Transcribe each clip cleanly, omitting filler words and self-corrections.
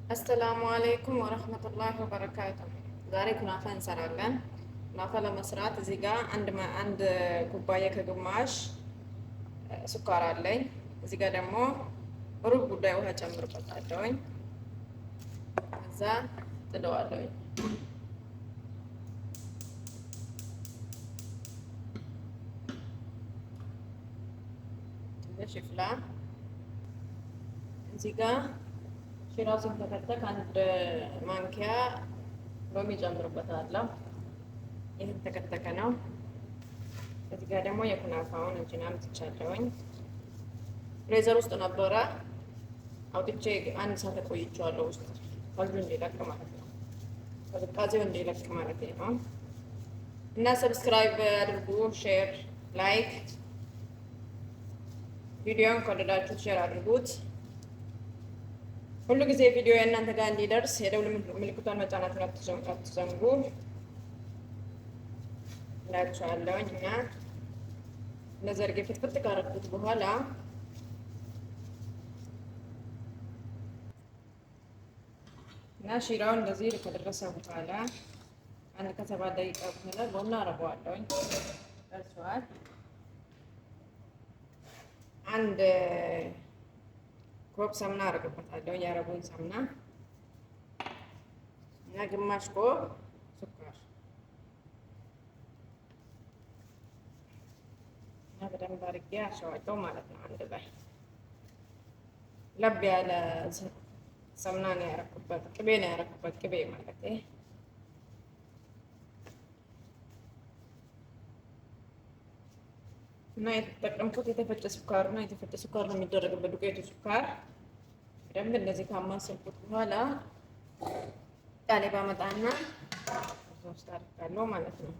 السلام عليكم ورحمة الله وبركاته። ዛሬ ኩናፋ እንሰራለን። ኩናፋ ለመስራት እዚህ ጋር አንድ ኩባያ ከግማሽ ስኳር አለኝ። እዚህ ጋር ደግሞ ሩብ ጉዳይ ውሃ ጨምርበታለሁኝ። እዛ ጥለዋለሁኝ። ትንሽ ይፍላ። እዚህ ጋር ሽራው ሲንተከተክ አንድ ማንኪያ ሎሚ ጨምርበታለሁ። ይህ ተከተከ ነው። እዚህ ጋር ደግሞ የኩናፋውን እንጂና አምጥቻለሁኝ። freezer ውስጥ ነበረ አውጥቼ አንድ ሰዓት ቆይቼዋለሁ። ውስጥ ፈልጁ እንዲለቅ ማለት ነው፣ ቅዝቃዜው እንዲለቅ ማለት ነው። እና subscribe አድርጉ፣ share፣ like። ቪዲዮን ከወደዳችሁት share አድርጉት። ሁሉ ጊዜ ቪዲዮ የእናንተ ጋር እንዲደርስ የደውል ምልክቷን መጫናቱን አትዘንጉ እላችኋለሁኝ። እና እንደዚህ አድርጌ ፍትፍት ካረኩት በኋላ እና ሺራው እንደዚህ ከደረሰ በኋላ አንድ ከ7 ደቂቃ በኋላ ቡና አረገዋለሁኝ። ደርሷል። አንድ كوب سمنة አደርግበታለሁ፣ የአረቡን سمنة እና ግማሽ كوب ስኳር እና በደንብ አድርጌ አሸዋለሁ ማለት ነው። አንድ ላይ ለብ ያለ سمنة ነው ያደረኩበት፣ ቅቤ ነው ያደረኩበት፣ ቅቤ ማለት። እና የተጠቀምኩት የተፈጨ ስኳር ነው። የተፈጨ ስኳር ነው የሚደረግበት ዱቄቱ ስኳር። በደንብ እንደዚህ ካማሰልኩት በኋላ ጣሌ ባመጣና እዛ ውስጥ አድርጋለሁ ማለት ነው።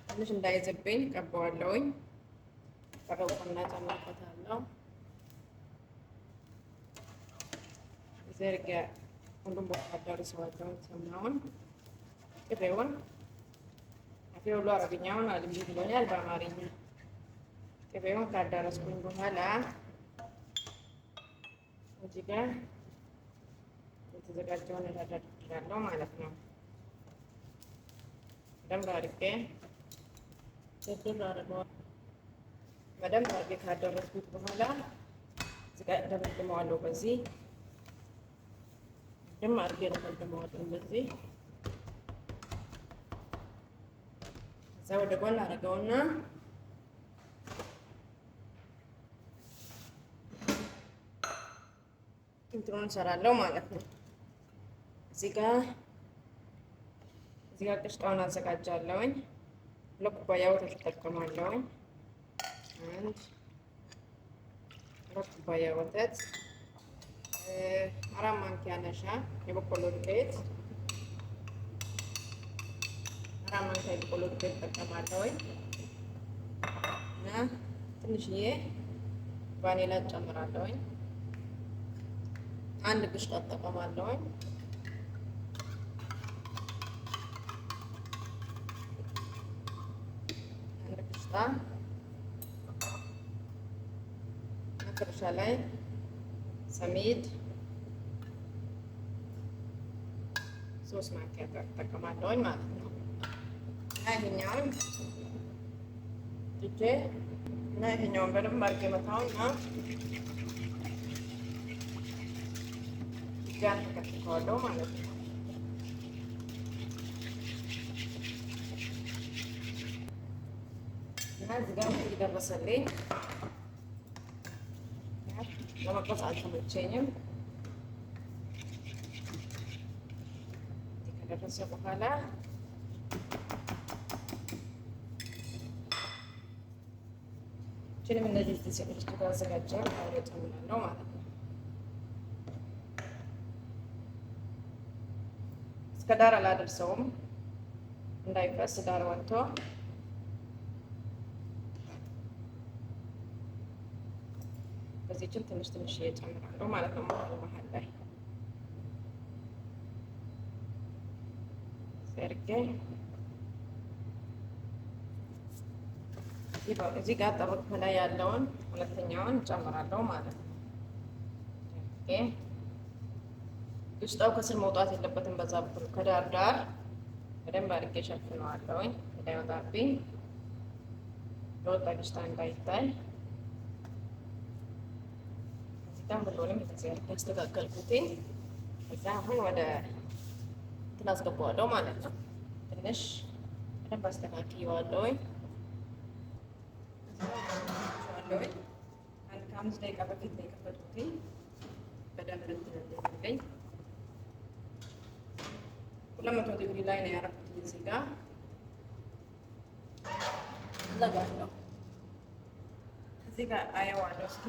ትንሽ እንዳይዝብኝ ቀባዋለሁኝ። ቀረውና ጨምርበታለሁ። ዘርጋ ሁሉም ቦታ አዳርሰዋለሁ። ሰምናውን ቅቤውን አፌ ሁሉ አረብኛውን አልምቢ ብሎኛል። በአማርኛ ቅቤውን ካዳረስኩኝ በኋላ እዚህ ጋር የተዘጋጀውን እደረድራለሁ ማለት ነው። በደንብ አድርጌ ድርድር አድርገዋለሁ። በደንብ አድርጌ ካደረስኩት በኋላ እዚህ ጋር ደመድመዋለሁ። በዚህ ድም አድርጌ ደመድመዋለሁ እንደዚህ። ከዛ ወደ ጎን አድርገውና እንትኑን እንሰራለሁ ማለት ነው። እዚህ ጋር ቅሽጣውን አዘጋጃለሁኝ። 2 ኩባያ ወተት እጠቀማለሁኝ። 1 2 ኩባያ ወተት፣ 4 ማንኪያ نشا የበቆሎ ዱቄት፣ 4 ማንኪያ የበቆሎ ዱቄት እጠቀማለሁኝ እና ትንሽዬ ቫኒላ እጨምራለሁኝ። አንድ قشطة እጠቀማለሁኝ። አንድ قشطة። መጨረሻ ላይ سميد 3 ማንኪያ እጠቀማለሁኝ ማለት ነው። እና ይሄኛውን ጥጄ እና ይሄኛውን በደንብ አድርጌ መታውና ጋር ተከትከዋለሁ ማለት ነው። እና እዚህ ጋር እየደረሰልኝ ለመቅረጽ አልተመቸኝም። ከደረሰ በኋላ ችንም እንደዚህ ድስቱ ጋር አዘጋጀው አብሬ ጨምራለሁ ማለት ነው። እስከ ዳር አላደርሰውም እንዳይፈስ ዳር ወጥቶ። በዚህችን ትንሽ ትንሽ እየጨምራለሁ ማለት ነው። መሀል መሀል ላይ አድርጌ እዚህ ጋር ጠበቅ ላይ ያለውን ሁለተኛውን እጨምራለሁ ማለት ነው። ግሽጣው ከስር መውጣት የለበትም። በዛ በኩል ከዳር ዳር በደንብ አድርጌ ሸፍነዋለሁኝ እንዳይወጣብኝ፣ የወጣ ግሽጣ እንዳይታይ። እዚህ ጋር ሁሉንም እንደዚህ አድርጌ አስተካከልኩትኝ። ከዛ አሁን ወደ እንትን አስገባዋለሁ ማለት ነው። ትንሽ በደንብ አስተካክየዋለሁኝ። አንድ ከ5 ደቂቃ በፊት ነው የከፈትኩትኝ። በደንብ እንትን እንዲልልኝ 200 ዲግሪ ላይ ነው ያደረኩት። እዚህ ጋር እዘጋለሁ። እዚህ ጋር አየዋለሁ እስኪ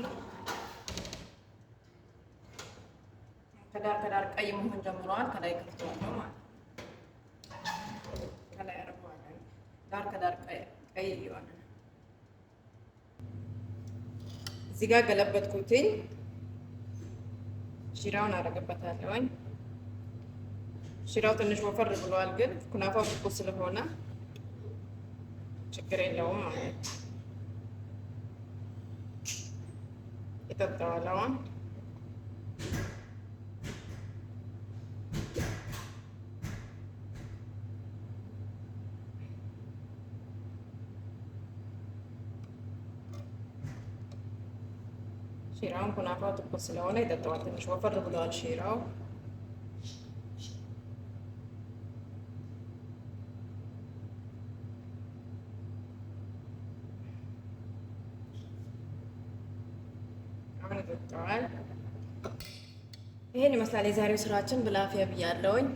ከዳር ከዳር ቀይ መሆን ጀምረዋል። ከላይ ከፍተዋለሁ ማለት ነው። ከላይ አደርገዋለሁ። ዳር ከዳር ቀይ እየሆነ ነው። እዚህ ጋር ገለበጥኩትኝ። ሺራውን አደርግበታለሁኝ። ሺራው ትንሽ ወፈር ብሏል፣ ግን ኩናፋው ትኩስ ስለሆነ ችግር የለውም ማለት ነው። ይጠጣዋል አሁን። ሺራውን ኩናፋው ትኩስ ስለሆነ ይጠጣዋል። ትንሽ ወፈር ብሏል ሺራው። አሁን ይጠጣዋል። ይሄን ይመስላል የዛሬው ስራችን። ብላፊያ ብያለሁኝ።